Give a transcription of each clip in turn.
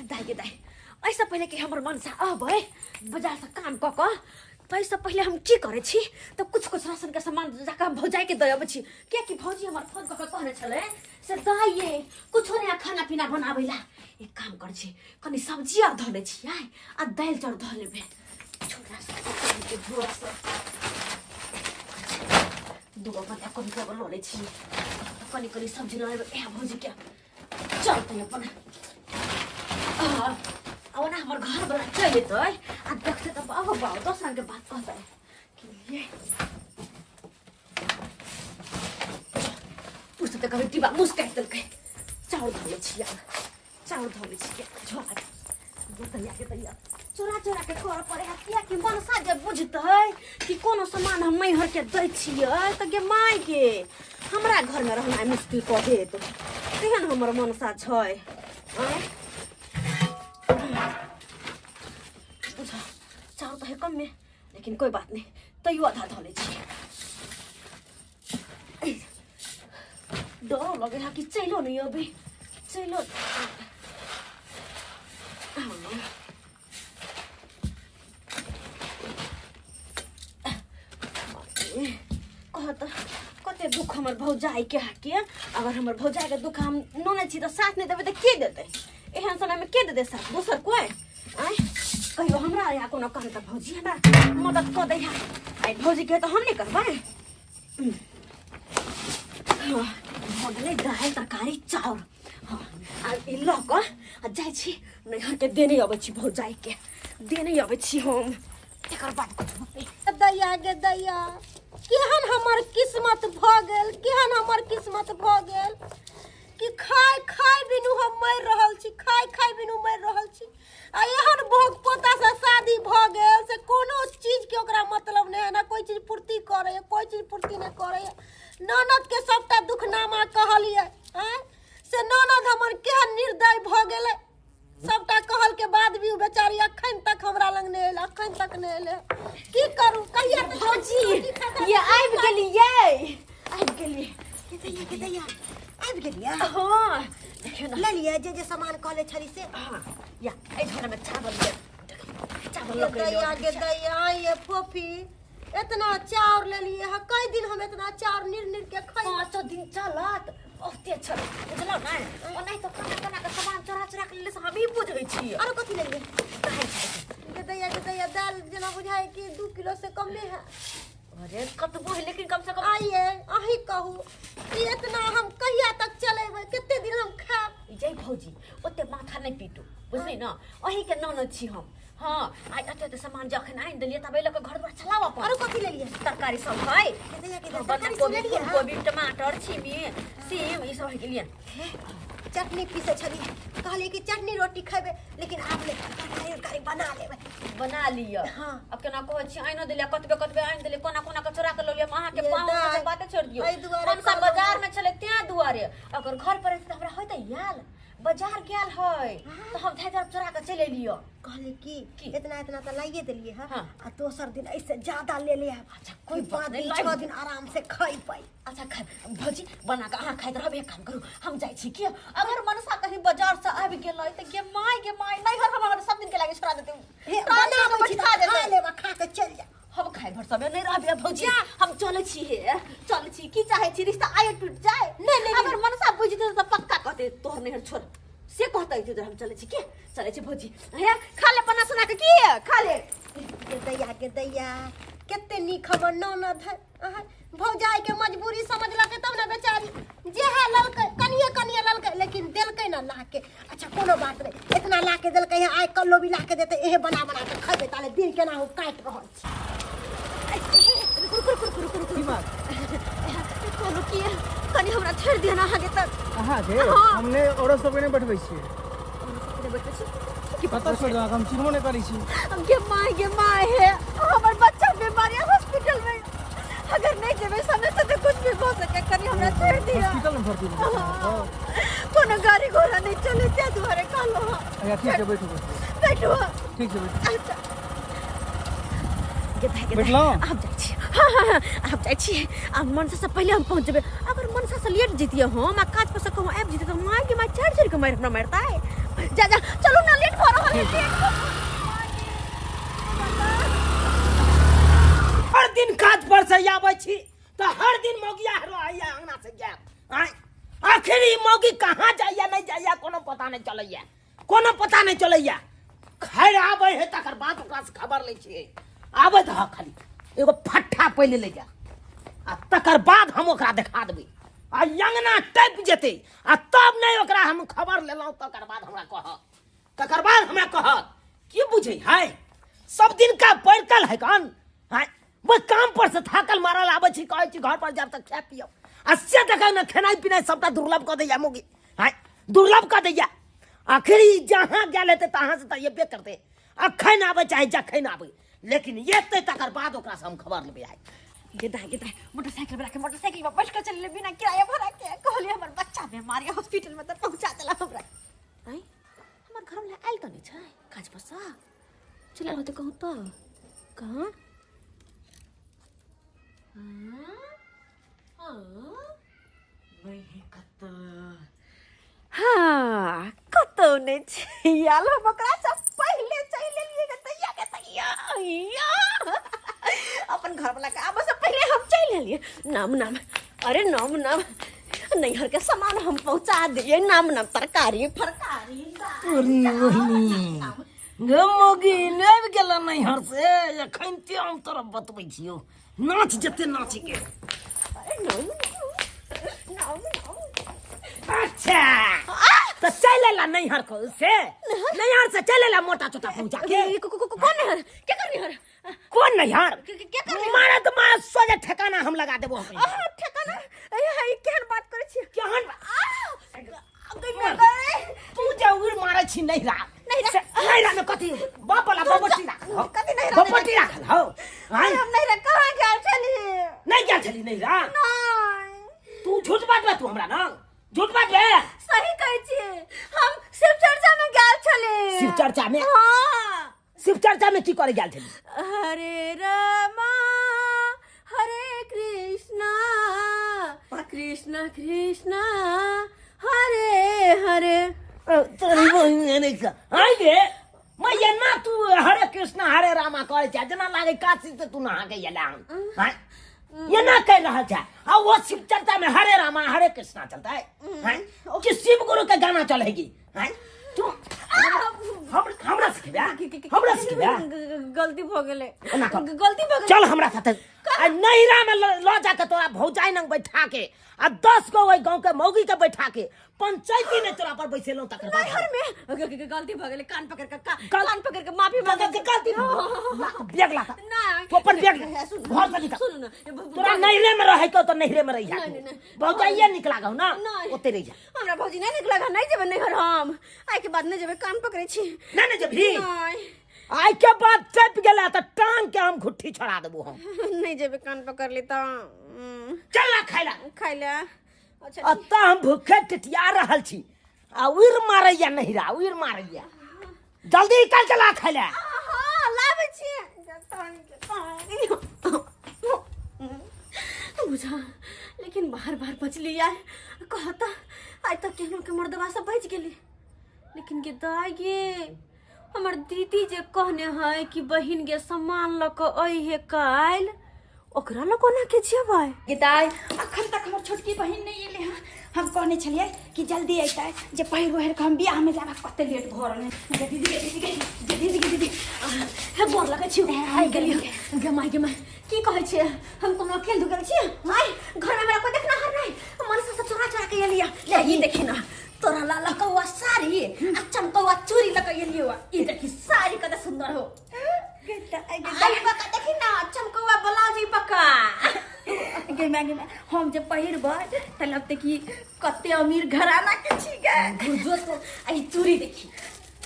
दाइ गे दाइ, एहिसँ पहिले कि हमर मनसा अबै बाजारसँ काम कऽ कऽ, ताहिसँ पहिले हम की करै छी तऽ कुछ कुछ राशनके सामान जाकऽ हम भौजाइके दऽ अबै छी, कियाकि भौजी हमर फोन कऽ कऽ कहने छलै से दाइ ये कुछो नहि खाना पीना बनाबै ला। एक काम करै छी, कनि सब्जी आर धऽ लै छियै आ दालि चाउर धऽ लेबै। झोरा सब, झोरा सब दूगो बच्चा कनि कऽ लऽ लै छी, कनि कनि सब्जी लऽ लेबै। इएह भौजीके चलतै अपन। आ ओना हमर घरवला चलि एतै आ देखतै तऽ बाबू बाबू दोसर रङ्गके बात कहतै कि ये पुछतै तऽ कहबै डिब्बा मुस काटि देलकै। चाउर धऽ लै छियै, चाउर धऽ लै छियै झोरा दैया के। दैया चोरा चोरा के करऽ पड़े है, कियाकि मनसा जे बुझतै कि कोनो सामान हम नैहर के दै छियै तऽ गे माय के हमरा घरमे रहनाइ मुश्किल कऽ देत। तेहन हमर मनसा छै। आँय बुझ, चाउर तऽ है कमे, लेकिन कोई बात नहीं, तैयो आधा धऽ लै छियै। डरो लगे है कि चलो नहीं अभी चलो। कह तऽ कते दुख हमर भौजाइके है के अगर हमर भौजाइके दुख हम ननै छी तऽ साथ नहि देबै तऽ के देतै? एहन समयमे के देतै साथ दोसर कोइ? आँय कहियो हमरा यहाँ कोनो काम तऽ भौजी हमरा मदद कऽ दै है, आइ भौजीके तऽ हम नहि करबै। हाँ, भऽ गेलै दालि तरकारी चाउर। हाँ, आ ई लऽ कऽ आ जाइ छी नैहरके, देने अबै छी भौजाइके, देने अबै छी हम, तकर बाद कुछ होतै। दैया गे दैया, केहन हमर किस्मत भऽ गेल, केहन हमर किस्मत भऽ गेल कि खाय खाय बिनु हम मरि रहल छी, खाय खाय बिनु मरि रहल छी। आ एहन भोग पोता से शादी भऽ गेल से कोनो चीज के ओकरा मतलब नहि है ना, कोई चीज पूर्ति करे, कोई चीज पूर्ति नहि करे। ननद के सबटा दुखनामा कहलियै आँय, से ननद हमर केहन निर्दय भऽ गेलै। सबटा कहल के बाद भी उ बेचारी अखन तक हमरा लग नहि एलै, अखन तक नहि एलै। की करू, कहिया तक भौजी रोटी खा खा ये आबि गेलियै, आबि गेलियै। के दैया के दैया, आबि गेलियै? हाँ, देखियौ ने। ले लियै जे जे सामान कहले छली से? हाँ, या एहि घरमे चावल ये, चावल लऽ के के दैया के दैया, ये फोफी इतना चाउर ले लिए है, कई दिन हम इतना चाउर निर निर के खाई? पाँचो दिन चलत, बहुते छल, बुझलहुँ ने? ओनाहि तऽ कोना कोना के सामान चोरा चोरा के लेले से हमही बुझै छी। आरो कथी ले लिए? दालि खाइ छी। के दैया के दैया, दाल जेना बुझाय कि 2 किलो से कमे है। अरे कतबो है, लेकिन कम से कम। आइए अहीं कहू कि इतना हम कहिया तक चलेबै, कते दिन हम खायब? जय भौजी, ओते माथा नहि पीटू, बुझली ने? अहीं के ननद छी हम। हाँ, आइ एते एते सामान जखन आनि देलियै तब एहि लऽ कऽ घर दुआर चलाउ अपन। आरो कथी लेलियै? तरकारी सब है। के दैया के दैया, हाँ, तरकारी सब बन्धा कोबी, लेलियै? फूलकोबी, टमाटर, छिमी, सीम, ई सब है गेलियै। चटनी पीसे छलियै, कहलियै कि चटनी रोटी खेबै, लेकिन आब नहि, तरकारी उरकारी बना लेबै। बना लिअ। हाँ। आब केना कहै छी, आनिओ देलियै, कतबे कतबे आनि देलियै, कोना कोना के चोरा के लऽ लिअ। हम अहाँके ये पाहुन दाइ, के बाते छोड़ि दियौ। एहि दुआरे हमसब कहलहुँ। बाजार मे छलै तें दुआरे, अगर घर पर रहितै तऽ हमरा होइतै आयल? बाजार गेल है तऽ हम धाइ धाइ चोरा के चलि एलियै। कहलियै की? कि इतना इतना तऽ लाइए देलियै हँ। हाँ। आ दोसर दिन ऐसे ज्यादा ले ले आयब। अच्छा, कोई कि बात 5 नहीं, दिन लाइब। 6 दिन आराम से खैबै। अच्छा खा भौजी, बना कऽ अहाँ खाइत रहब। एक काम करू, हम जाइ छी की अगर मनसा कहीं बाजार से आबि गेलै तऽ गे माय गे माय, नैहर हमर सब दिन के लागे छोड़ा देतै। हे, प्राण बनाबै छी बैठा तऽ खा देतै। लेब आ खा के चलि जायब। हम खाइ भर समय नहीं रहबे भौजी, हम चलै छी। हे चलै छी, की चाहै छी रिश्ता आइ टूट जाए? नहीं, नहीं, अगर मनसा बुझि जेतै तऽ पक्का कहतै तोहर नैहर छोड़, से कहतै। तऽ हम चलै छी, के चलै छी भौजी। हे खा ले बना सुना के, की खा ले। गे दैया गे दैया, कते नीक हमर ननद है। अहाँ भौजाई के मजबूरी समझलकै तब ने बेचारी जे है ललकै, कनिए कनिए ललकै, लेकिन देलकै ना लाके। अच्छा कोनो बात नहीं, इतना लाके देलकै है, आइ कल्लो भी लाके देतै, एहे बना बना के खैबै, ताले दिन केना हो काटि रहल छी। रुक रुक रुक रुक रुक। की बात? कहलहुँ कि कनि हमरा छोड़ि दिअ ने अहाँके तऽ। अहाँके? हाँ। हम नहि, औरत सबके नहि बैठबै छियै। नहि बैठबै छी? की कतऽ छोड़ि देब? हम चिन्हबो नहि करै छी। गे माय गे माय, हे हमर बच्चा बीमार है हॉस्पिटल में, अगर नहीं जेबै समय से तो कुछ भी हो सके, कनि हमरा छोड़ दिअ। हॉस्पिटल में भर्ती भेल छै? हाँ। कोनो गाड़ी घोड़ा नहीं चले ते दुआरे कहलहुँ हँ। अच्छा ठीक छै, बैठू बैठू। बैठू। ठीक छै, बैठू। अच्छा गे भाई गे। बैठलहुँ? आब जाइ छी। हाँ हाँ हाँ, आब जाइ छी। आब मनसा से पहिले हम पहुँच जेबै। अगर मनसा से लेट जैतियै हम आ काज पर से कहूँ आबि जैतियै तऽ माय के माय, चढ़ि चढ़ि के मारि हमरा मारतै। जा जा, चलू ना। ठीक छै। हर दिन काज पर से आबै छी तऽ हर दिन मौगिया रहैया अंगना से जायब आँय आखिर ई मौगी कहाँ जाइया नहि जाइया कोनो पता नहि चलैया कोनो पता नहि चलैया खैर आबै है तकर बाद ओकरा से खबर लै छियै आबै दह खाली एगो फट्ठा पहिले ले जा आ तकर बाद हम ओकरा देखा देबै आ अंगना टपि जेतै आ तब नहि ओकरा हम खबर लेलहुँ तकर बाद हमरा कहत तकर बाद हमरा कहत की बुझै है सब दिन का पैरकल है कन है वो काम पर से थाकल मारल आबै छी कहै छी घर पर जाब तऽ खाय पियब आ से देखै ने खेनाइ पिनाइ सबटा दुर्लभ कऽ दैया मोगी है दुर्लभ कऽ दैया आखिर ई जहाँ गेल हेतै तहाँ से तऽ एबे करतै अखन आबै चाहे जखन आबै लेकिन एतै तकर बाद ओकरासँ हम खबर लेबै आइ गेदा गेदा मोटरसाइकिल बना के मोटरसाइकिल पर बैठ के चलले बिना किराया भरा के कहलिए हमर बच्चा बीमार है हॉस्पिटल में त पहुंचा देला हमरा आई हमर घर में आयल त नहीं छै काज पर से चलल होते कहूं तो कहाँ हाँ हाँ नहीं कतौ हाँ कतौ नहि छै आयल हम ओकरा से पहिले चलि एलियै गे तैया के तैया या अपन घरवला के आबऽ से पहिले हम चलि एलियै नाम नाम अरे नाम नाम नैहर के सामान हम पहुंचा दिए नाम नाम तरकारी फरकारी तोरी बहिनी गे मौगी आबि गेल नैहर से एखन ते हम तोरा बतबै छियौ नाच जते नाच के अरे नाम नाम नाम अच्छा तो चल एला नैहर को से नैहर से चल एला मोटा चोटा पहुंचा के कौन नैहर के कर नैहर कौन नैहर के कर मारा तो मारा सोझे ठिकाना हम लगा देबो हम आह, ठेकाना ए हे केहन बात करै छी केहन आह, गई तू जे उड़ मारै छी नैहरा नैहरा? से नैहरा में कथी बाप वाला बबटी राखल हो कथी नैहरा में बबटी राखल हो आँय? हम नैहरा कहाँ गेल छली नहि गेल छली नैहरा नहीं तू झूठ बाजबे तू हमरा ना झूठ बाजबे सही कहै छी हम शिव चर्चा में गेल छली शिव चर्चा में? हाँ शिव चर्चा में की करे गेल छली हरे रामा हरे कृष्णा कृष्णा कृष्णा हरे हरे तोरी बहिन आइ गे मैं एना तू हरे कृष्णा हरे रामा करे छै जेना लागे काशी से तू नहा के एला हन आँय? एना कह रहल छै आ वो शिव चर्चा में हरे रामा हरे कृष्णा चलता है आँय? कि शिव गुरु के गाना चलेगी आँय? तू हम हमरा सिखेबे हमरा सिखेबे गलती भऽ गेलै ओना कर। गलती भऽ गेलै चल हमरा साथे आ नैहरा में ल जाके तोरा भौजाई नंग बैठा के आ 10 गो ओहि गांव के मौगी के बैठा के पंचायती में तोरा पर बैसेलौ तकर बाद नैहर में गलती भऽ गेलै कान पकड़ के गल- कान पकड़ के माफी मांगे गलती बैग लाता नहीं तू अपन बैग ला। सुन घर से निकल सुन ना तोरा नैहरे में रहे के तो नैहरे में रही नहीं, नहीं, नहीं। भौजाइये निक लागौ ना नहीं। ओते रही जा हमरा भौजी नहीं निक लगा नहीं जेबै नैहर हम आइ के बाद नहीं जेबै कान पकड़ै छी नहीं नहीं जेबही नहीं आइ के बाद टपि गेला तऽ टांग के हम घुट्ठी छोड़ा देबो हम नहीं जेबै कान पकड़ ली तऽ चल ना खाइ ला खाइ ले अच्छा अतः हम भूखे टिटिया रहल छी आ उड़ मारैया नहिरा उड़ मारैया जल्दी निकल चला खाइ ला हाँ लाबै छी बुझा लेकिन बार बार बचली यार कहता आइ तक केहनो के मर्दबा सब बच गेली लेकिन गे दाय गे हमर दीदी जे कहने है कि बहिन गे सामान लऽ कऽ अइहे काल्हि ओकरा लऽ कोना के जेबै गे दाइ अखन तक हमर छोटकी बहिन नहि एलै हँ हम कहने छलियै कि जल्दी अयतै जे पहिर ओढ़ि कऽ हम बियाहमे जायब कते लेट भऽ रहल है गे दीदी गे दीदी गे गे दीदी गे दीदी हे गोर लगै छी आइ गेलियै गे माय गे माय की कहै छियै हम कोनो अकेल दुगल छियै माय घरमे हमरा कोइ देखनाहार नहि मनसा सब चोरा चोरा के एलियै ले ई देखी ना तोरा ला लकौआ साड़ी आ चमकौआ चूड़ी लऽ कऽ एलियौ ई देखी साड़ी कते सुंदर हो गे दाइ गे आई पक्का देखी ना चमकौआ ब्लाउज ई पक्का गे माय गे माय हम जे पहिरबै तऽ लगतै कि कते अमीर घराना के छी गे गुजो तो आई चूड़ी देखी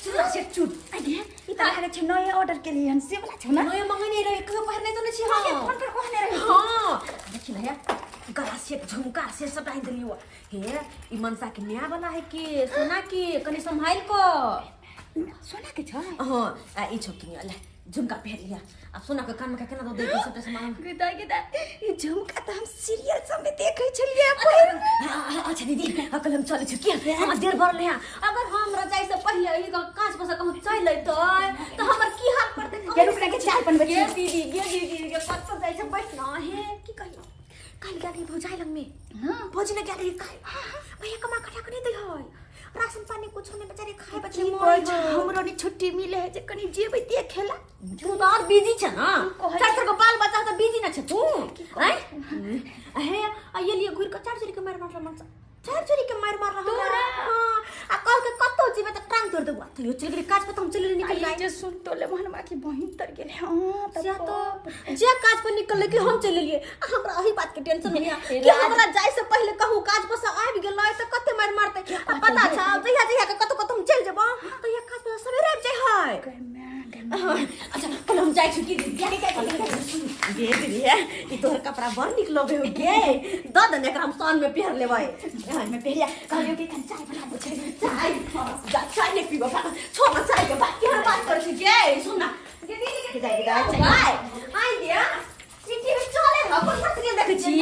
चूड़ा से चूड़ आ गे ई तऽ लागै छै नये ऑर्डर केलियै हन से वाला छौ ने नये मंगने रहे कहियो पहिरने तो नहीं छी हाँ, हम फोन पर कहने रहे हाँ देखी ना यार गला से झुमका से सब डाल दिलियो हे ई मनसा के न्याय वाला है कि सोना के कनी संभाल को सोना के छै हाँ आ ई छोकनी वाला झुमका पहन लिया अब सोना के कान में केना दो दे सबटा सामान गे दाइ गे दाइ ई झुमका तऽ हम सीरियल सब में देखै छलियै पहिर अच्छा दीदी अकल हम चलै छी किया हमरा देर भर ले अगर हम रजाई से पहिले ई कांच पर से कहूँ चल लेतै तऽ हमर की हाल करतै? गे, रुक ना, गे, चाय बनबै छी। गे दीदी, गे दीदी, गे कतऽ जाइ छै? बैठ ना। हे, की कहियो, काल्हि गेल रही भौजाइ लगमे। हाँ। भौजी लग गेल रही काल्हि। भैया कमा खटा के नहि दै है, राशन पानी कुछो नहि, बेचारे खाय बचे की मरै कहै छै, है। हमरो नहि छुट्टी मिले है जे कनि जेबै देखे ला। तू तऽ और बिजी छ ना। कहै चार चार गो बाल बच्चा तऽ बिजी ना छ तू। आँय हे, आ ये लिए घुरि कऽ चार चोरी के मारि मारल मनसा, चार चोरी के मारि मारल हमरा। हाँ, आ कह के कतौ जेबै तऽ टांग तोड़ देबौ। तैयो चलि गेली काज पर तऽ हम चलि गेली निकलि। आई जे सुन तो ले मनवा के बहिन तर गेले। हाँ से तऽ जे काज पर निकललै कि हम चलि एलियै। आ हमरा एहि बात के टेंशन होइया कि हमरा जाय से पहिले कहूँ काज पर से आबि गेलै तऽ कते मारि मारतै। आ पता छ, जहिया जहिया के कतौ कतौ हम चलि जेबौ तहिया काज पर सवेरे आबि जाइ है। गे माय, गे माय। अच्छा, पहिले हम जाइ छी की दे दीदी। हे, ई तोहर कपड़ा बड़ नीक लगै हो गे, दऽ दे ने एकरा, हम साँझ में पहिर लेबै। में पहिरिया कहलियौ कि कनि चाय बना दे छै। चाय जा, चाय नहि पीबो, छोड़ ना चाय के बात। केहन बात करै छी गे? सुन ना गे दीदी, गे दाइ, गे दाइ, आइ गे, ई टीवी चले ह? कोन सा सीरियल देखै छी?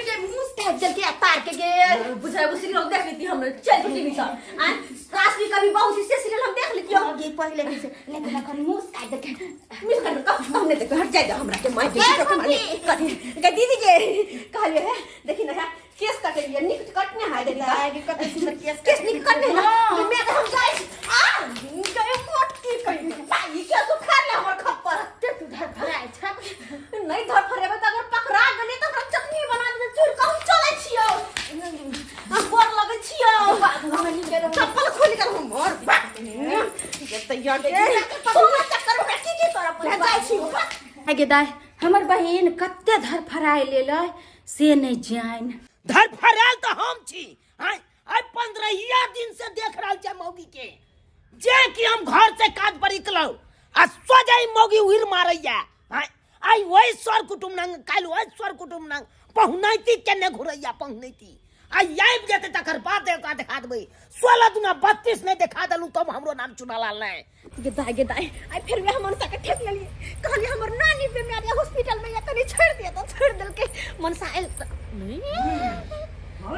जे मुस काटि देलकै आ तार के गेल। बुझाय वो सीरियल देख लेती हम, चल टीवी सब आ सास भी कभी बहू थी से सीरियल हम देख लेती हम गे पहिले के से, लेकिन अखन मुस काटि देलकै। मिस कर कह, हम नहीं देखो, हट जाए हमरा के माय के तो माने कथी। गे दीदी के कहलिए है, देखी ना है, केस कटेलिए, निक कटने है, देखी दाइ गे, कते सुंदर केस। केस निक कटने है ना। मैं तो हम जाय आ गए मोटी कहीं भाई के सुखा ले हमर खप्पर। ते तू धर धराइ छ। नहीं धर फरेबे त अगर पकड़ा गेली त हमरा चटनी बना दे चूर। कहूं चलै छियो, हम गोर लगै छियो, चप्पल खोलि कर हम मोर ये तैयार के सोना चक्कर हमरा की की करऽ पड़ै जाइ छी। गे दाइ, हमर बहिन कते धरफराइ लेलै से नहि जानि। धरफरायल तऽ हम छी। आँय, आइ 15 दिन से देख रहल छै मौगी के, जे कि हम घर से काज पर निकलौ आ सोझे ई मौगी उड़ मारैया। आँय, आइ ओहि सर कुटुम्ब नंग, काल्हि ओहि सर कुटुम्ब नंग पहुनैती केने घुरैया पहुनैती। आ आबि जेतै तकर बाद ओकरा देखा देबै। 16 दुना 32 नहि देखा देलहुँ तब हमरो नाम चुनालाल नहि। गे दाइ, गे दाइ, आइ फेर वएह मनसा के ठेक लेलियै। कहलियै हमर नानी बीमार यऽ, हॉस्पिटल में यऽ, कनि छोड़ि दिअ तऽ छोड़ि देलकै। मनसा आयल तऽ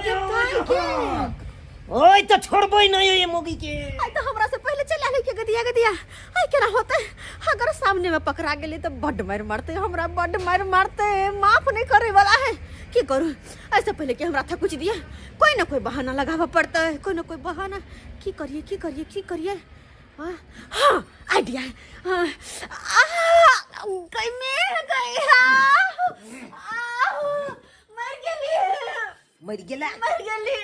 गे दाइ गे। ओय तऽ छोड़बै नहि ओहि मौगी के। आइ तऽ हमरा से पहिले चलि आयल के गदिया गदिया। आइ केना होतै? अगर सामने में पकड़ा गेलै तऽ बड्ड मारि मारतै हमरा, बड्ड मारि मारतै, माफ नहि करे वाला है। की करू? ऐसे पहिले कि हमरा थकुच दिया, कोई ना कोई बहाना लगाबऽ पड़तै, कोई ना कोई बहाना। की करिए, की करिए, की करिए? हाँ हाँ, आइडिया। हाँ, आ गई मैं, गई। हाँ, मर गेली। मरि गेला? मर गेली।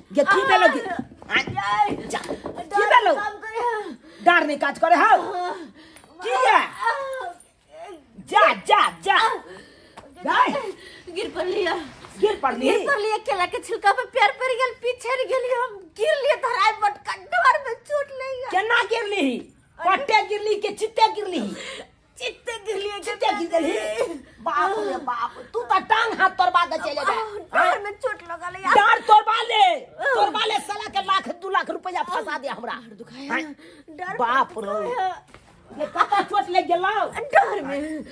गे, की भेलौ? गे आँय, जा, की भेलौ? डार नहि काज करे हौ की? या जा जा जा जाय। गिर पड़ लिया। गिर पड़ली? गिर पड़ लिया, केला के छिलका पे पैर पड़ गेल, पिछड़ गेली हम, गिर लिए धराई बटका, डर में चोट लग गया। केना गिरली? पट्टे गिरली के चित्ते गिरली? चित्ते गिर लिए। चित्ते गिर गेली? बाप रे बाप, तू तऽ टांग हाथ तोड़बा के चले जा। डर में चोट लगा लिया। डार तोड़बा ले, तोड़बा ले, साला के लाख 2 लाख रुपया फंसा दे हमरा। दुखाया। आँय, डर। बाप रे, ये कतऽ चोट लागि गेलौ? डर में,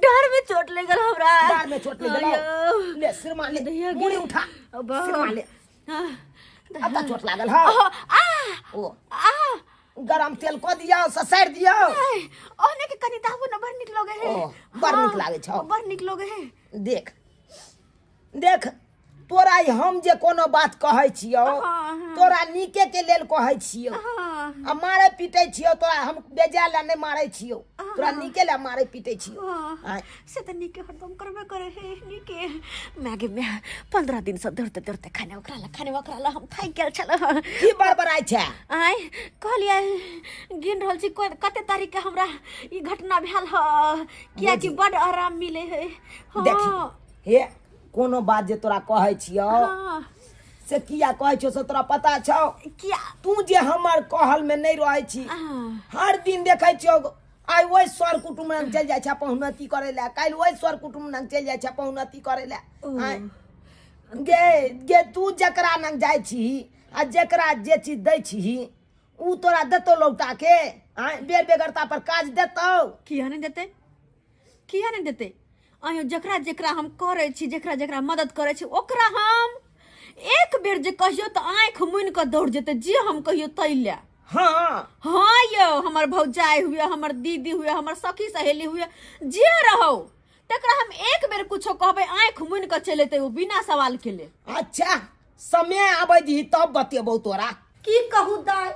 डर में चोट लग गेल हमरा। डार में चोट लागि गेलौ? अयो। ले सिरमा ले। दैया गे। मुड़ी उठा। अब। सिरमा ले। हाँ। अतऽ चोट लागल हौ? आ। ओ आ। गरम तेल कऽ दियौ, ससारि दियौ। ओने के कनि दाबू न, बड़ नीक लगे है। ओ, बड़ नीक लागै छौ। बड़ नीक लगे है। देख देख, तोरा ई हम जे कोनो बात कहै छियौ, हाँ। तोरा नीके के लेल कहै छियौ। हाँ। आ मारै पीटै छियौ तोरा हम बेजाय लए नहि मारै छियौ, तोरा नीके लए मारै पीटै छियौ। हाँ। आँय। से तऽ नीके हरदम करबे करे है नीके। माय गे माय, 15 दिन से दौड़ते दौड़ते खाने ओकरा ला, खाने ओकरा ला, हम थाकि गेल छल। की बड़बड़ाइ छै? आय कहलियै, गिन रहल छी कते तारीख के हमरा ई घटना भेल ह, कियाकि बड आराम मिले है। हाँ। देखी हे, कोनो बात जे तोरा कहै छियौ, से किया कहै छियौ से तोरा पता छौ? किया? तू जे हमर कहल में नहि रहै छी। हाँ। हर दिन देखै छियौ, आइ ओहि सर कुटुम्ब लग चलि जाइ छै पहुनती करै लए, काल्हि ओहि सर कुटुम्ब लग चलि जाइ छै पहुनती करै लए। आँय गे गे, तू जकरा लग जाइ छीही आ जकरा जे चीज दै छीही, उ तोरा देतौ लौटा के? आँय, बेर बेगरता पर काज देतौ? किया नहि देतै? किया नहि देतै? अयो, जकरा जकरा हम करै छी, जकरा जकरा मदद करै छी, ओकरा हम एक बेर जे कहियो तऽ आँखि मुनि कऽ दौड़ जेतै, जे हम कहियो तै लए। हाँ। हाँ यौ, हमर भौजाई हुए, हमर दीदी हुए, हमर सखी सहेली हुए, जे रहो तकरा हम एक बेर कुछो कहबै आँखि मुनि कऽ चलि एतै ओ बिना सवाल केले। अच्छा समय आबै दही तब बतेबौ तोरा। की कहू दाइ,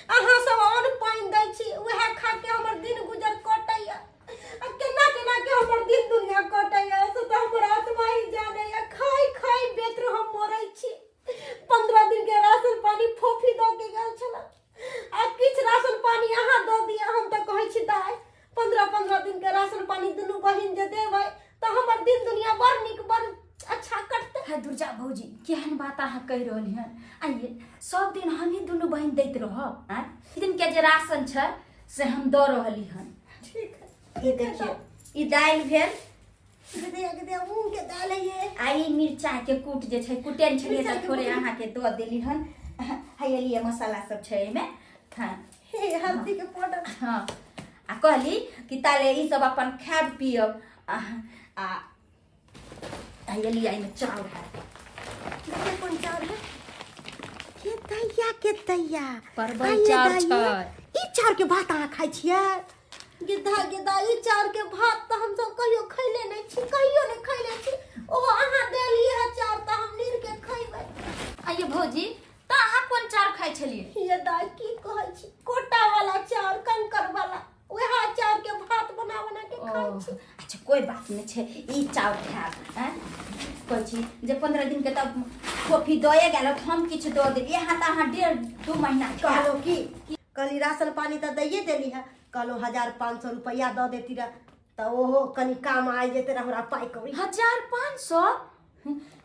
अहाँ सब अन्न पानि दै छी, उएह खा के हमर दिन गुजर कटैया। आ केना केना के हमर दिन दुनिया कटैया से तऽ हमर आत्मा ही जानैया। खाइ खाइ बेत्र हम मरै छी। 15 दिन के राशन पानी फोफी दऽ के गेल छला, आ किछु राशन पानी अहाँ दऽ दिअ। हम तऽ कहै छी दाइ, 15-15 दिन के राशन पानी दुनू बहिन जे देबै तऽ हमर दिन दुनिया बड़ नीक बड़ अच्छा कटतै। है दुर्जा भौजी, केहन बात अहाँ कहि रहली हन? आइए सब दिन हमही दुनू बहिन दैत रहब? आँय, दिन के जे राशन छै से हम दऽ रहली हन। ठीक है। ई देखियौ, ई दालि भेल। गदे गदे मूंग के दालि है ये। आ ई मिरचा के कूट जे छै, कुटेल छलियै मिरचाइ तऽ के थोड़े कूट। अहाँके दऽ देली हन। है लिए मसाला सब छै एहिमे। हँ। हे हल्दी के पाउडर। हँ, आ कहली कि ताले ई सब अपन खायब पियब। आ आ है लिए एहिमे चाउर है। देखिए कोन चाउर है। के दैया के दैया। परवल आइए चाउर दैया। छै। ई चाउर के भात अहाँ खाइ छियै? गिद्धा गिद्धा, ई चाउर के भात तऽ हमसब कहियो खैले नहि छी, कहियो नहि खैले छी। ओ अहाँ देलियै है चाउर तऽ हम नीर के खैबै। आइए भौजी, तऽ अहाँ कोन चाउर खाइ छलियै? ये दाइ, की कहै छी, कोटा वाला चाउर, कंकर वाला, वएह चाउर के भात बना बना के खाइ छी। अच्छा कोई बात नहि छै, ई चाउर खायब। आँय, कहै छी जे 15 दिन के तऽ कॉफी दए गेल तऽ हम किछु दऽ देलियै। अहाँ तऽ अहाँ 1.5-2 महीना खायब। कहलो की कहली, राशन पानी तऽ दैये देली है, कहलो 1500 रुपैआ दऽ देती रह तऽ ओहो कनि काम आबि जेतै रह हमरा पाइ कौड़ी। 1500?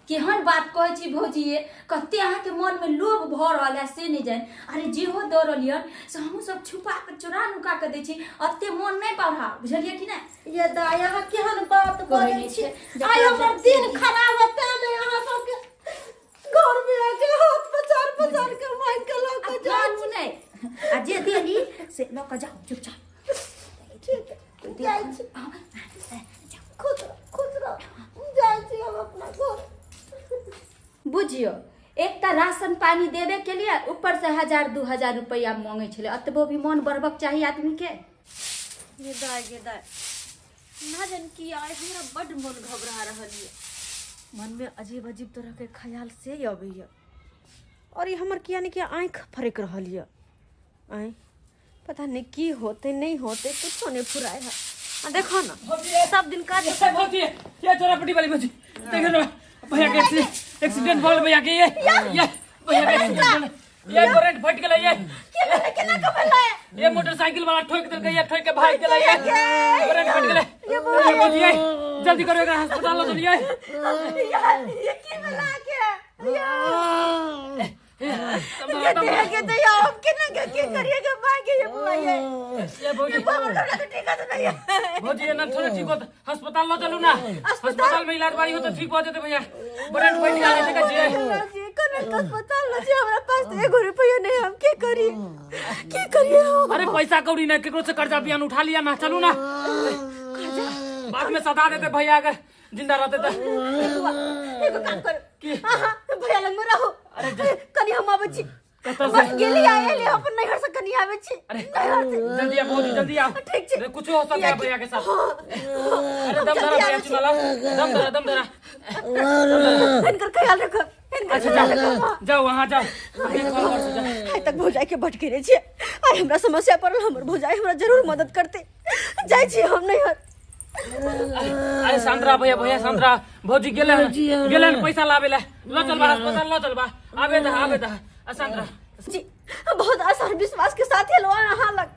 केहन बात कहै छी भौजी ये, कते अहाँके मनमे लोभ भऽ रहल है से नहि जानि। अरे जेहो दऽ रहलियन से हमहूँ सब छुपा कऽ चोरा नुका कऽ दै छी। एते मन नहि बढ़ाउ, बुझलियै कि नहि? ये दाइ, अहाँ केहन बात कहै बजै नहि छी? छै। आइ हमर दिन खराब होते ने अहाँ सबके घर में आके हाथ पसार पसार के मांग के लऽ के जाइ जानू नहि, आ जे देली से लऽ कऽ जाउ चुपचाप। छी। ठीक है, जाइ छी। खुश रह, खुश रह, जाइ छी हम अपना घर। बुझियौ, एक तऽ राशन पानी देबे के लिए ऊपर से 1000-2000 रुपैआ मांगै छलै। एतबो भी मन बढ़बक चाही आदमी के। गे दाइ, गे दाइ, ना जान की आइ हमरा बड्ड मन घबरा रहल ये। मन में अजीब अजीब तरह के ख्याल से अबैया और ये हमर किया ने किया आँखि फरक रहल ये। आँय, पता नहीं की होते नहीं होते, कुछो नहीं फुराए है। आ देखो ना सब दिन काज। ए भौजी, ये तोरा पट्टी वाली भौजी, देखो ना भैया के एक्सीडेंट भऽ गेल भैया के। ये भैया के एक्सीडेंट भेल, ये करंट फटि गेलै। ये केना के भेलै? ये मोटरसाइकिल वाला ठोक देलकै, ये ठोक के भागि गेलै, ये करंट फटि गेलै। ये भौजी, ये जल्दी करो, एकरा अस्पताल लऽ चलियै। ये की भेला के? दम धरा, के तो हम केना के की करिए के भागे ये बुआ ये? ये भौजी, हमर हमरा के ठीक तो नहीं है। भौजी, एना थोड़े ठीक होत, अस्पताल लऽ चलू ना। अस्पताल में इलाज बारी हो तऽ ठीक भऽ जेतै भैया। करंट फटि गेलै, देखै छियै? कौन अस्पताल ल छी? हमरा पास तो एगो रुपया नहीं, हम की करी, की करिए हम? अरे पैसा कौड़ी नहीं, केकरो से कर्जा बियान उठा लिया ना, चलू ना, बाद में सदा देते भैया अगर जिंदा रहते तो। एगो काम करू, अहाँ भैया लग में रहू, कनी हम आबै छी। कतऽ बस से? गेली आ एली, अपन नैहर से कनी आबै छी। अरे नैहर से। जल्दी आ भौजी, जल्दी आओ। ठीक छै। अरे कुछो हो सकता है भैया के साथ। अरे दम धरा जल्दी भैया, आबै छी। चुनाला दम धरा, दम धरा। हिनकर ख्याल रखब, हिनकर अच्छा ख्याल जाओ। रखब। जाओ, वहाँ जाओ, देखभाल कर से जाओ। आइ तक भौजाई के भटकेने छियै, आइ हमरा समस्या पड़ल, हमर भौजाई हमरा जरूर मदद करते। जाइ छी हम नैहर। अरे शांत रह भैया, भैया शांत रह। भौजी गेले हन, गेले हन पैसा लाबे ला। ल चल बा अस्पताल, ल चल बा। आबे दा, आबे दा, आ शांत रह। जी, हम बहुत आशा और विश्वास के साथ एलो अहाँ लग।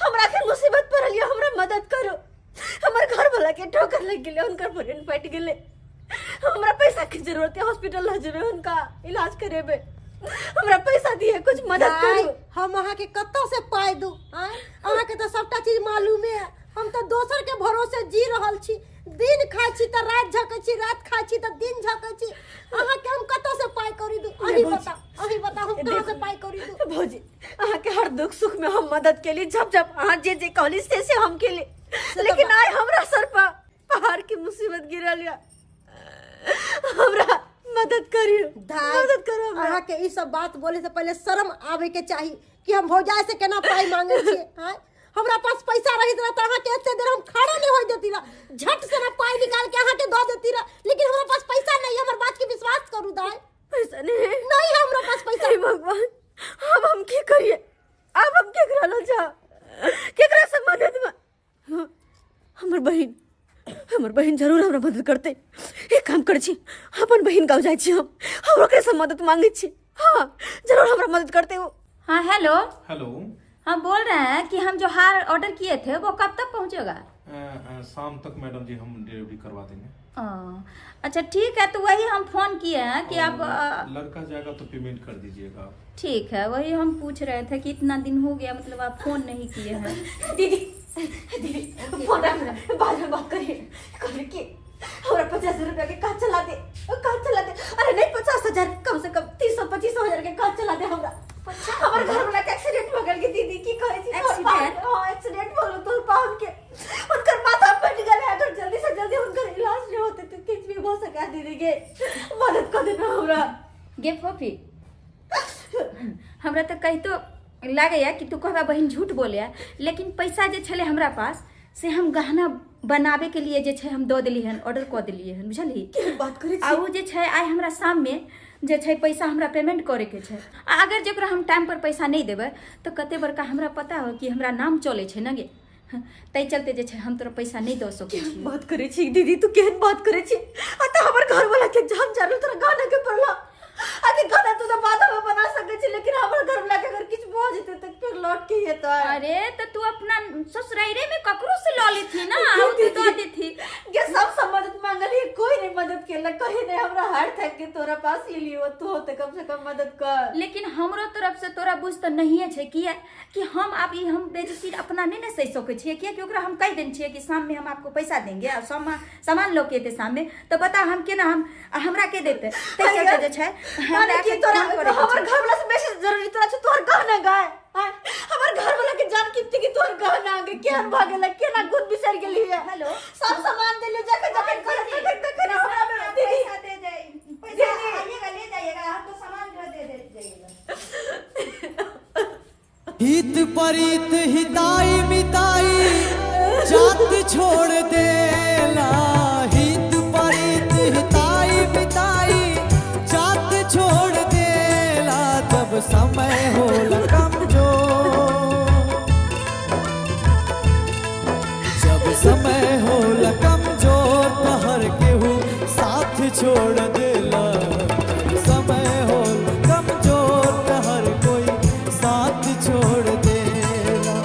हमरा के मुसीबत पड़ल ये, हमरा मदद करो। हमर घर वाला के ठोकर लग गेलै, हुनकर ब्रेन फटि गेलै। हमरा पैसा के जरूरत है, हॉस्पिटल लऽ जेबै, हुनका इलाज करेबै। हमरा पैसा दिए, कुछ मदद दाइ, करू। हम अहाँके कतऽ से पाइ दू? आँय, अहाँके तऽ सबटा चीज मालूमे है। हम तऽ दोसर के भरोसे जी रहल छी। दिन खाइ छी तऽ राति झकै छी, राति खाइ छी तऽ दिन झकै छी। अहाँके हम कतऽ से पाइ कौड़ी दू? अहीं बताउ, अहीं बताउ, हम कहाँ से पाइ कौड़ी दू? भौजी, अहाँके हर दुख सुख में हम मदद केली, जब जब अहाँ जे जे कहली से से हम केली, लेकिन आइ हमरा सर पर पहाड़ के मुसीबत गिरल या। हमरा मदद करियो, दाइ, मदद करो हमरा। अहाँके ई सब बात बोले से पहले शर्म आवे के चाही। कि हम भौजाई से केना पाइ मांगे छियै। आँय, हमरा पास पैसा रहित रह तऽ अहाँके एते देर हम खड़ा नहीं होय देती रह, झट से ना पाइ निकाल के अहाँके दऽ देती रह, लेकिन हमरा पास पैसा नहीं है। हमर बात के विश्वास करू दाई, पैसा नहीं है, नहीं है हमरा पास पैसा। हे भगवान, अब हम की करिए? अब हम केकरा लग जा, केकरा से मदद? हमर बहिन, हमर बहिन जरूर हमरा मदद करते। एक काम करै छी, अपन बहिन गाँव जाइ छी, हम ओकरे से मदद मांगे छी। हाँ, जरूर हमरा मदद करते वो। हाँ, हेलो। हेलो। हम बोल रहे हैं कि हम जो हार ऑर्डर किए थे वो कब तक पहुंचेगा? शाम तक मैडम जी, हम डिलीवरी करवा देंगे। अच्छा ठीक है, तो वही हम फोन किए हैं कि आप और लड़का जाएगा तो पेमेंट कर दीजिएगा आप। ठीक है, वही हम पूछ रहे थे कि इतना दिन हो गया, मतलब आप फोन नहीं किए हैं। दीदी, दीदी, फोन रख ना, बाद में बात करिए। कहले कि हमरा 50 रुपया के काज चला दे, काज चला दे। अरे नहीं 50,000, कम से कम 300 25 हजार के काज चला दे हमरा। हमर घर वाला के एक्सीडेंट हो गेल के दीदी, की कहै छी? एक्सीडेंट? हां, एक्सीडेंट भऽ गेल तोहर पाहुन के, हुनकर माथा फटि गेल है। अगर जल्दी से जल्दी हुनकर इलाज नहीं होते तो किछ भी हो सका। दीदी के मदद कर देना हमरा। गे फोफी, हमरा तऽ कहितो लागैया कि तू कहबा बहिन झूठ बोले, लेकिन पैसा जे छलै हमरा पास से हम गहना बनाबे के लिए जे छै हम दऽ देली हन, ऑर्डर कऽ देलियै हन, बुझलही? केहन बात करै आ छी? ओ जे छै आइ हमरा शाममे जे छै पैसा हमरा पेमेंट करैके छै, आ अगर जे ओकरा हम टाइम पर पैसा नहि देबै तऽ कते बड़का हमरा पता हो कि हमरा नाम चलै छै ने गे, ताहि चलते जे छै हम तोरा पैसा नहि दऽ सकै केहन छी। बात करै छी दीदी, तू केहन बात करै छी? आ तऽ हमर घर वाला के जान जानू तोरा गाना के पड़ला अरे गाना तू तो बाद में बना सकै छी, लेकिन हमर घर वाला के अगर किछु भऽ जेतै तऽ फेर लौट के एतै। अरे तऽ तू अपना ससुराइरे में ककरो से लऽ लेथी ना, आ तू दऽ देथी। के सब से मदद मांगली, कोई नहीं मदद केलक, कहीं नहीं। हमरा हार थाक के तोरा पास एलियो, तू तो कम से कम मदद कर। लेकिन हमरो तरफ से तोरा बुझ तऽ नहिए छै, किया कि हम आब ई हम बेइज्जती अपना नहि ने सहि सकै छियै, कियाकि ओकरा हम कहि देने छियै कि शाममे हम आपको पैसा देंगे आ सामान लऽ के एतै शाममे, तऽ बता हम केना हम आ हमरा के देतै? ताहि चलते जे छै हमरा अरे की एखन तोरा फोन करैके हमर छै। घर वाला से बेसी जरूरी तोरा छै तोहर गहना गाय? आँय, हमर घर वाला के जान कीमती कि तोहर गहना गे? केहन भऽ गेलै, केना गुण बिसरि गेली है? हेलो। सब सामान देलियो, जखन जखन करत तखन तखन हमरा में दीदी पैसा दे जाए, पैसा आइएगा ले जाइएगा, हम तो सामान जो दे दे जाइएगा। हित परित हिताई मिताई जात छोड़ देला, हित परित हिताई मिताई जात छोड़ देला, जब समय होला कमजोर, जब समय होला कमजोर त हर केहू साथ छोड़ देला, जब समय होला कमजोर त हर कोई साथ छोड़ देला,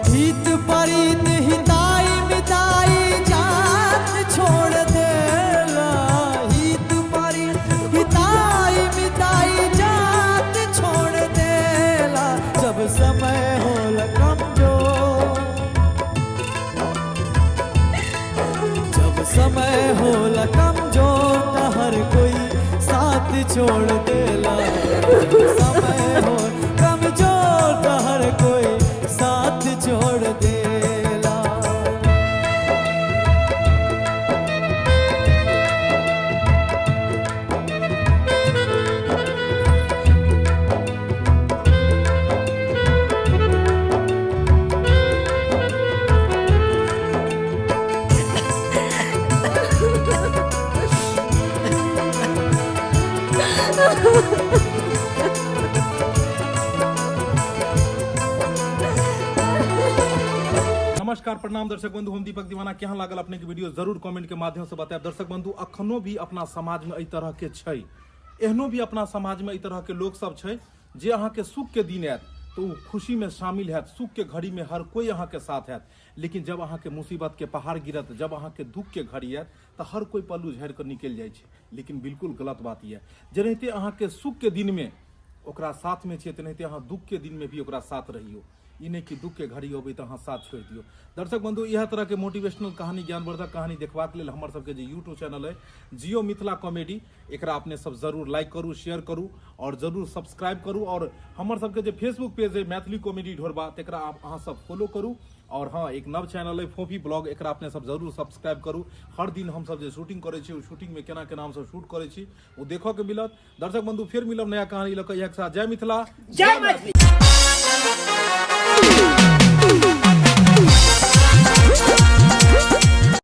हित परित हिताई मिताई जात छोड़ देला, हित परित हिताई मिताई जात छोड़ देला, जब समय होला कमजोर, जब समय होला कमजोर त हर कोई साथ छोड़ देला, जब समय हो कमजोर त हर कोई साथ छोड़ देला। नमस्कार, प्रणाम दर्शक बंधु, हम दीपक दीवाना। केहन लागल अपने के वीडियो जरूर कमेंट के माध्यम से बतायब। दर्शक बंधु, अखनो भी अपना समाज में एहि तरह के छै, एहनो भी अपना समाज में एहि तरह के लोक सब छै जे अहाँ के सुख के दिन आयत तो उ खुशी में शामिल हैत, सुख के घड़ी में हर कोई अहाँ के साथ हैत, लेकिन जब अहाँ के मुसीबत के पहाड़ गिरत, जब अहाँ के दुख के घड़ी आयत तो हर कोई पल्लू झाड़ि कऽ निकलि जाइ छै। लेकिन बिल्कुल गलत बात यऽ, जेनाहिते अहाँ के सुख के दिन में ओकरा साथ में छियै तेनाहिते अहाँ दुख के दिन में भी ओकरा साथ रहियौ, ई नहि कि दुख के घड़ी अबै तऽ अहाँ साथ छोड़ि दियौ। दर्शक बंधु, इएह तरह के मोटिवेशनल कहानी, ज्ञानवर्धक कहानी देखबाक लेल हमर सबके जे यूट्यूब चैनल अइ जियो मिथिला कॉमेडी, एकरा अपने सब जरूर लाइक करू, शेयर करू और जरूर सब्सक्राइब करू। और हमर सबके जे फेसबुक पेज अइ मैथिली कॉमेडी ढोरबा, तकरा अहाँ सब फॉलो करू। और हाँ, एक नव चैनल अइ फोफी ब्लॉग, एकरा अपने सब जरूर सब्सक्राइब करू। हर दिन हम सब जे शूटिंग करै छी, ओ शूटिंग में केना केना हम सब शूट करै छी ओ देखऽ के मिलत। दर्शक बंधु, फेर मिलब नया कहानी लऽ कऽ, इएह के साथ जय मिथिला, जय मैथिली।